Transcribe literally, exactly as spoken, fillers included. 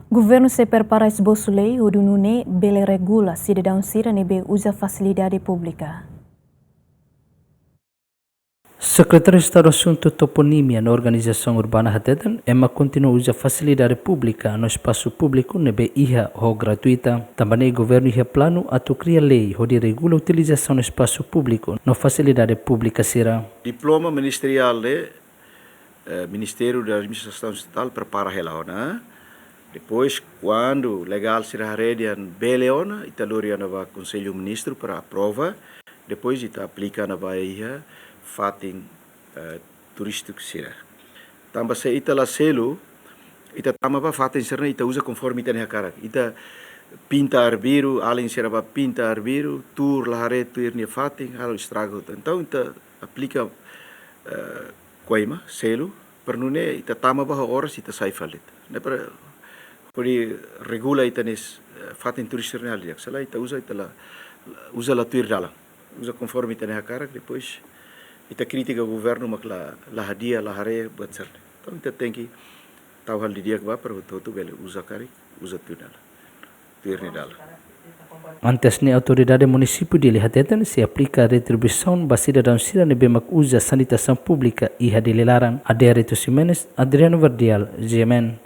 Governu sei prepara esbosu lei hodi nune'e bele regula sidadaun sira ne'ebé uza fasilidade públika. Sekretáriu Estadu Asuntu Toponimia no Organizasaun Urbana hateten, ema kontinua uza fasilidade públika no espasu públiku ne'ebé iha ho gratuita. Tanba ne'e governu iha planu atu kria lei hodi regula utilizasaun espasu públiku no fasilidade públika sira. Diploma ministeriál de eh, Ministériu da Administrasaun Estatál prepara hela ona. Depois, kuandu legál sira haree dehan bele ona, ita lori ona ba Konsellu Ministru para aprova. Depois ita aplika ona ba iha fatin, eh, turístiku sira. Tanba se ita la selu, ita tama ba fatin sira-ne'e ita uza konforme ita-nia hakarak. Ita pinta arbiru, alin sira bá pinta arbiru, tuur la haree tuir nia fatin, halo estraga. Entaun ita aplika, eh, koima, selu, para nune'e ita tama ba oras ita sai fali. Ne'e para hodi regula ita-nia, eh, fatin turístiku ne'e di'ak. Se lae ita uza, ita la, uza la tuir dalan. Uza konforme ita-nia hakarak, depois ita kritika governu mak la, la hadi'a, la haree, buat sira-ne'e. Entaun ita tenke tau hal didi'ak ba para hotu-hotu bele uza karik, uza tuir dalan. Tuir nia dalan. Antes ne'e autoridade munisípiu Dili hateten sei aplika retribuisaun ba sidadaun sira ne'ebé mak uza sanitasaun públika iha Dili laran. Adérito Ximenes, Adriano Verdial, G M N.